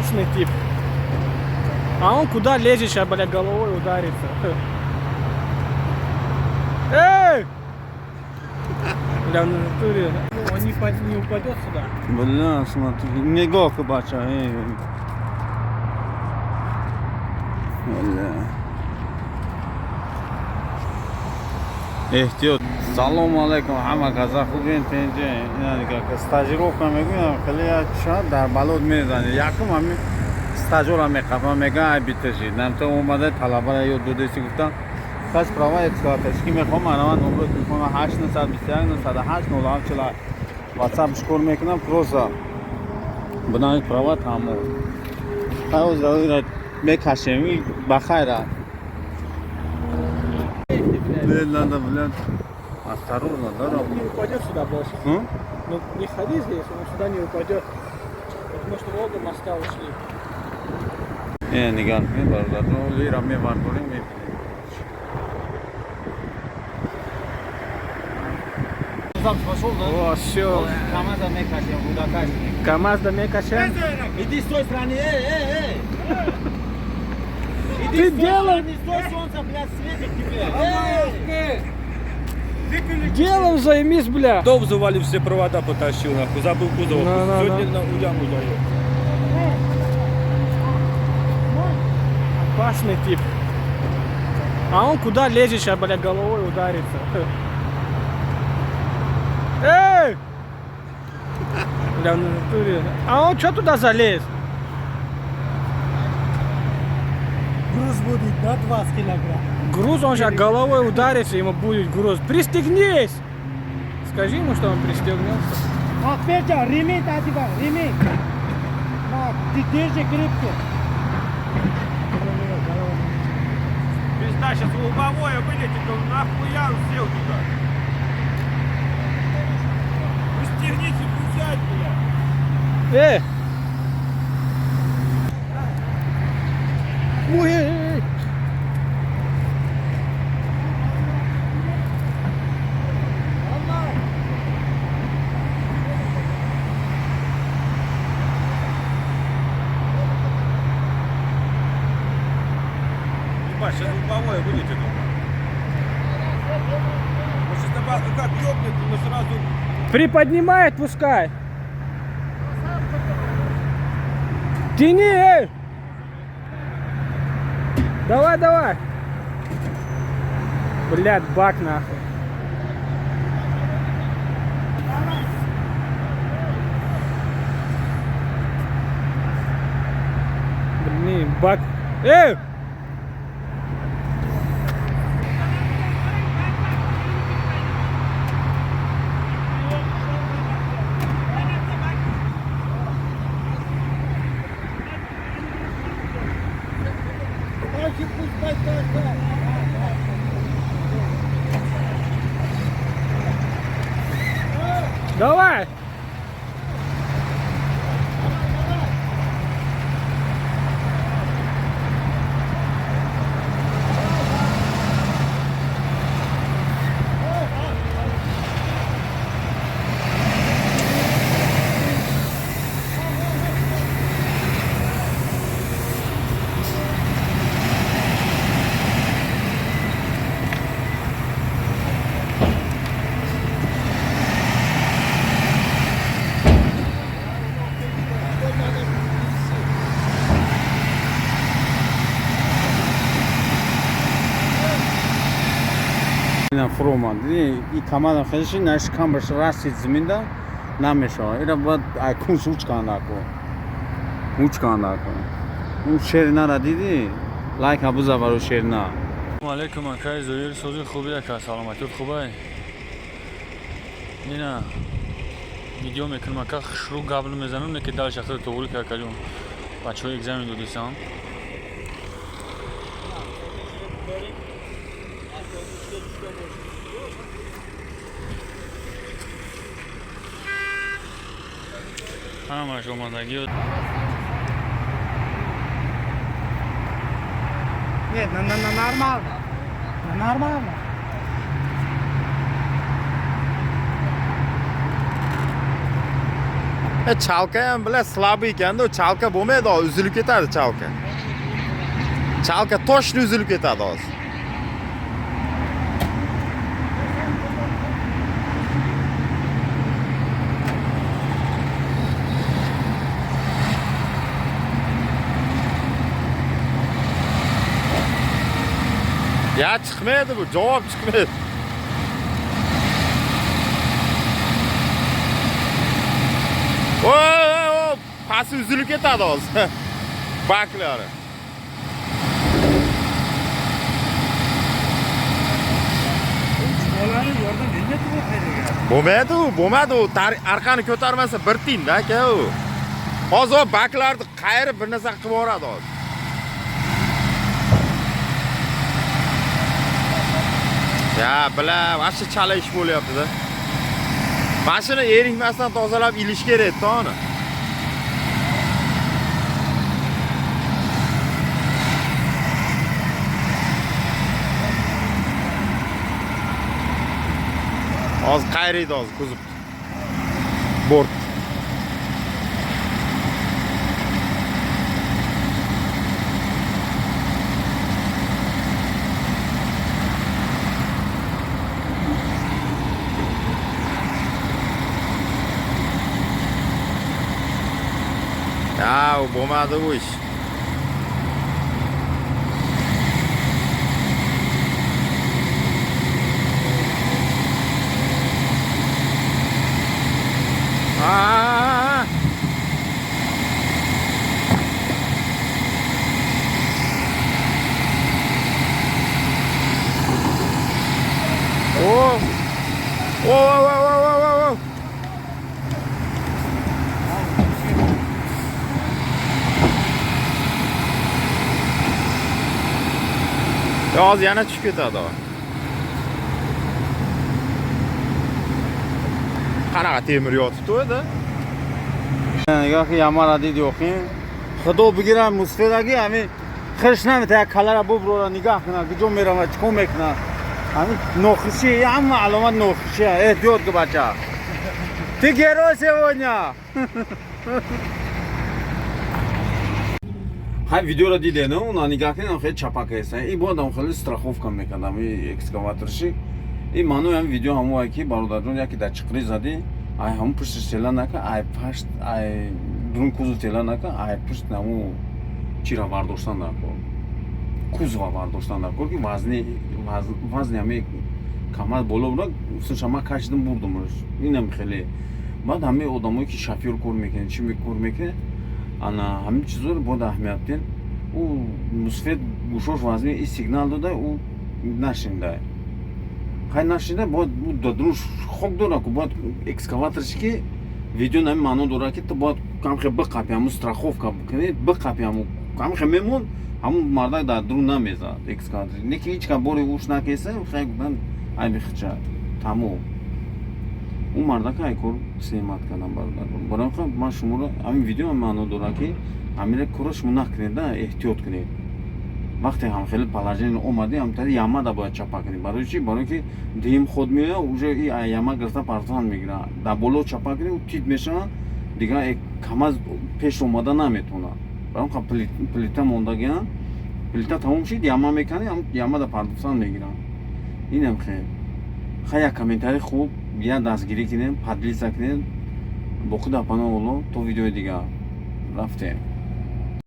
Опасный тип. А он куда лезет сейчас, бля, головой ударится. Эй! Бля, в натуре. Он не упадет сюда. Бля, смотри, нигоҳ ку, бача, эй. Бля. Эҳтиёт. Салому алайкум, ҳама каза хубен, тенҷе. Ина дига стажировка мегӯям, хеле як шояд дар балод мезанӣ. Якум ҳами стажёра меқафам, мегӯям, ай биташид. Намта омада талабара ёд додеси гуфтам. Пас права эксплуатачки мехоҳам, ана номер телефона 8 921 908 07 40. WhatsApp шкор мекунам, просто бинами права тамом. Хай, мекашем, ба хайра. Блин, надо, блядь, осторожно, да, Он не упадет сюда больше. М? Ну, не ходи здесь, он сюда не упадет. Потому что оба моста ушли. Э, нигар, бародар, лира мебардорем, мебинем. Пошел, да? О, все. КамАЗа мекашем, рудакаш. КамАЗ да мекашем. Иди с той стороны, эй, эй, эй! Иди Ты с той делай- стороны, стой, солнце, блядь, светит тебе! Эй! Делом займись, бля. Дом завалил, все провода потащил, нахуй, забыл кузов. На, на, Сегодня на яму заехал. Опасный тип. А он куда лезет сейчас, бля, головой ударится. Эй! Бля, в натуре. А он что туда залез? Груз будет, да, 20 килограмм? Груз, он сейчас головой ударится, ему будет груз. Пристегнись! Скажи ему, что он пристегнулся. А, Петя, ремень одевай, ремень. На, ты держи крепко. Пизда, сейчас лобовое вылетит, он нахуя он сел туда? Пристегните, присядь, бля. Эй! Ой, эй, эй. Ебать, сейчас лобовое вылетит он. Он сейчас на базу как ёбнет, мы сразу. Приподнимает, пускай. Тяни, эй! Давай, давай. Блядь, бак нахуй. Блин, бак. Эй! Давай! Ина фуромад. И камазам хелиши наш камбаш расид зиминда намешава. Ира бояд айкунс уч кандаку. Уч кандаку. Он шеринара дидӣ? Лайка буза баро шерина. Алейкум, акай Зоир, сози хуби, ака, саломатиёт хубай. Ина видео мекунам, ака, хушрӯ гап мезанам, не ки дал шахсро туғри ки, акаҷон. Бачаҳо экзамен додисам. Ҳамаш омадагиё. Нет, на нормально. На нормально. Chalka ham bilan слабый ekanda, u chalka bo'lmaydi, hozir uzilib ketadi chalka. Chalka точно uzilib ketadi hozir. Ya chiqmaydi bu, javob chiqmaydi. O, pasti uzilib ketadi hozir. Baklari. Bolani yordam bermaydi bu qayerga. Bo'lmaydi u, bo'lmadi u. Arqani ko'tarmasa bir tiyinda aka u. Hozir o baklarni qayirib bir narsa qilib yuboradi hozir. Ya bila, вообще chala ish bo'lyapti-da. Mashina erikmasdan tozalab ilish kerak edi uni. Hozir qayriydi hozir kuzib. Bort. Ya bo'lmadi bu ish. Aa! Oh! Oh, oh, oh, oh, oh, oh. Hozir yana tushib ketadi o. Qanaqa temir yotibdi u yerda? Нигоҳ ямара диди охи. Худо бигира мусфедаги ҳами хирш намета як калара буброра нигаҳ куна куҷо мерава чӣ кор мекуна. Ҳами нохуши ҳама аломат нохуши. Эҳтиёт ку бача. Ты герой сегодня. Ҳай видеоро диде, не? Уна нигаҳ кунед, хеле чапака еста. И бояд ам хеле страховка мекардам и экскаваторши. И маънои ҳами видео ҳамое ки бародарҷон яке дар чиқрӣ задӣ, ай ҳамун пушташ тела нака, ай пашт, ай дурун кузов тела нака, ай пушт ҳамун чира бардоштан даркор. Кузова бардоштан даркор ки вазни ҳами камар боло буда, слуша ман кашидам бурдумаш. Инам хеле. Баъд ҳамаи одамое ки шофёр кор мекунад, чӣ кор мекунад, ана ҳамин чизоро бояд аҳамият диҳем. Ӯ мусфед гӯшош вазни и сигнал дода, ӯ нашинда. Хай нашинда, бояд ӯ дадруш хок дора ку бояд экскаваторш ки видео нами маъно дора ки ту бояд камхе биқапи ҳамун страховка бикунӣ, биқапи ҳамун камхе мемон, ҳамун мардак дар дурун намезад экскаватор. Не ки ҳеҷ кас бори уш накеса, хай гуфтан айби хича. Тамом. Ӯ мардака ай кор сеҳмат кардам бародар. Барои ҳам ман шуморо ҳамин видео маъно дора ки ҳамина корро шумо накунед, да, эҳтиёт кунед. Вақте ҳам хеле положение омадӣ, ҳамтари ямада бояд чапа кунӣ. Барои чӣ? Барои ки дуюм ход меояд, уже и яма гирифта партан мегирад. Дар боло чапа кунӣ, ӯ тит мешавад, дигар камаз пеш омада наметавонад. Барои ҳам плита мондагиам, плита тамом шид, яма мекунӣ, ҳам ямада партофтан мегирад. Инам хел. Хай як комментарий хуб, як дастгирӣ кунем, поделиться кунем. Боқӣ дар паноҳ Аллоҳ то видеои дигар. Рафтем.